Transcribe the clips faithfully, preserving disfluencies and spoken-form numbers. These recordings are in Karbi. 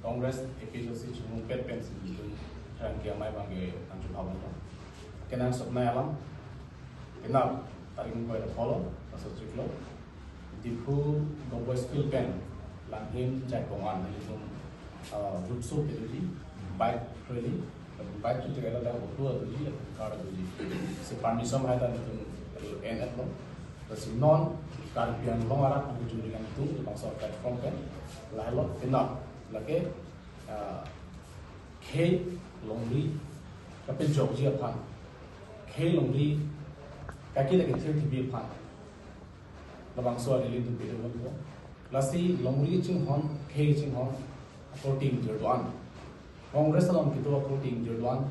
Congress A P H L C chungnungpet pensi nelitum pherangke amei abangke nangchubha bom. Kenangsotnei alam, kenap tarik ingkoi ra pho lo, laso chiklo Diphu Government School pen Langhin Jaipong an nelitum, ah, road show kedoji, bike rally, bike tu tidak ada, auto adoji, car adoji. Si permission hai ta nelitum en-et lo. Lasi non Karbi Anglong arat nangkejui nelitum labangso platform pen lahelo, kenap lake, ah, khei longri kapejokji aphan, khei longri kaki lake thir thibi aphan labangso a-rally nelitum pidun lo. Lasi longri chinghon, khei chinghon akorte ingjir do-an, Congress along kedo akorte ingjir do-an,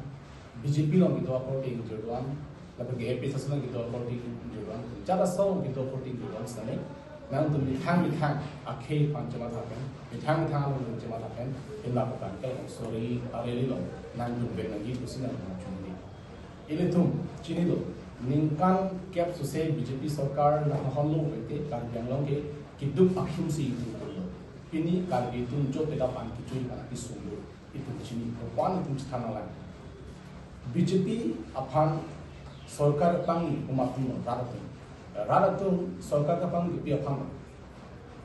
B J P along kedo akorte ingjir do-an, lapen ke A P H L C along kedo akorte ingjir do-an, jat asong along kedo akorte ingjir do-an sitame nangtum methang methang akhei aphan chematha pen, methang methang along chematha pen, kenap abangke labangso a-rally along nangdunvek nangji pusi nangchunri. Ilitum chinilo, ningkan kep sose B J P sorkar nanghonlo pulote Karbi Anglong ke keduk akhim si itum pulo. Pini Karbi atum jo kedap an kechui aphan akesung lo. Itum chini, kopan itum chethan nanglang. B J P aphan sorkar pangni komat atum lo, rat atum. Rat atum sorkar kapangni pi aphan lo.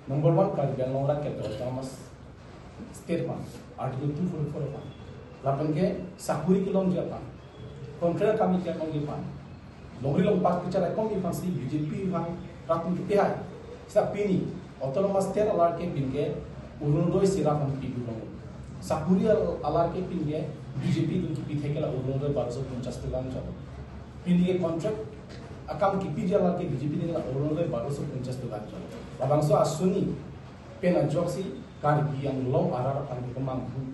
Number one, Karbi Anglong arat ke autonomous state aphan, Article two forty-four aphan. Lapen ke sakuri kelongji aphan, contract akam kelongji aphan, longri longpat kecharaikomji aphansi B J P aphan rat atum kepihai. Seta pini autonomous state alar ke pin ke Orunodoi si rat atum kepidun long. Sakuri al-, alar ke pin ke B J P atum kepi thek ke la Orunodoi barosho ponchas toka anchot. Pini ke contract akam kepiji alar ke B J P atum ke la Orunodoi barosho ponchas toka anchot. Labangso asuni pen ajoksi Karbi Anglong arat aphan kemanghu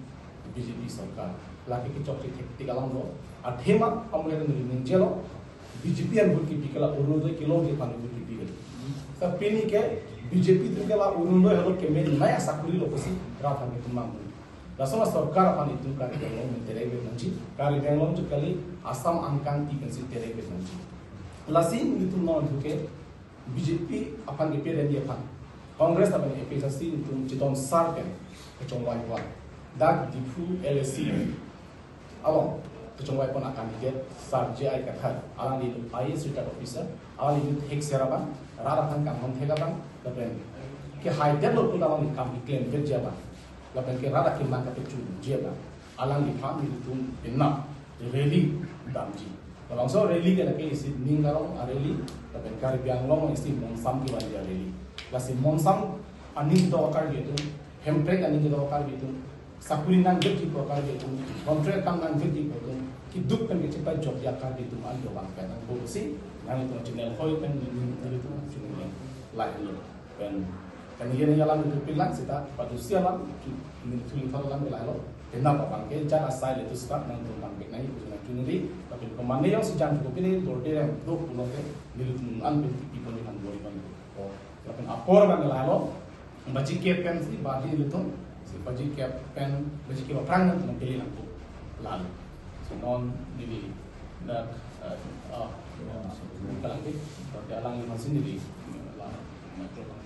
B J P sorkar. Lake kechokche thektik alam lo. Athema amulek neli ningjelo, B J P an vote kepi ke la Orunodoi kelongji aphan vote kepi ke. Seta pini ke B J P atum ke la Orunodoi helo kemenei asakuri lo pusi rat aphan kemanghu. Laso la sorkar aphan itum Karbi Anglong atum terek vet nangji. Karbi Anglong chot kali, Assam angkang ti pensi terek vet nangji. Lasi nelitum non thu ke B J P aphan kepi rally aphan Congress lapen A P H L C atum chitonsar pen kechongvai pon. Dak Diphu L A C along kechongvai pon a-candidate Sir J I Kathar, alangli I A S retired officer, alangli thek seraban, rat aphan kanghon thek aban, lapen kehai det lo pu alangli kam keklem vekji aban, lapen ke rat akemang kapechunji aban, alangliphan nelitum penap rally damji. Labangso rally ke lake isi ning arong a-rally, lapen Karbi Anglong isi monsam kevanji a-rally. Lasi monsam aning kedo Karbi atum, hemprek aning kedo Karbi atum, sakuri nangvekji pu Karbi atum, contract akam nangvekji pu atum, keduk pen kechepajokji a-Karbi atum an dobang pen nangpo pusi, nangtum channel hoi pen neli, nelitum channel lahelo. Pen kaningje nangji alam itum pilang seta, padusi alam, neli thuli thor alam lahelo. Penap abangke jat asai le tu start nangtum bang pek nai, itum nangchunri, lapen komatne jongsi jangthu kopine, dorde rem, do pulote, nelitum an pen kepi pon ikan bori pon. Lapen apor abang lahelo, baji kep pensi, baji nelitum, si baji kep pen, baji kep aphrang nangtum pili nangpo. Lalu, so non neli, dak, eh, ah, kalang ke, tapi alangliphan si neli, la, microphone.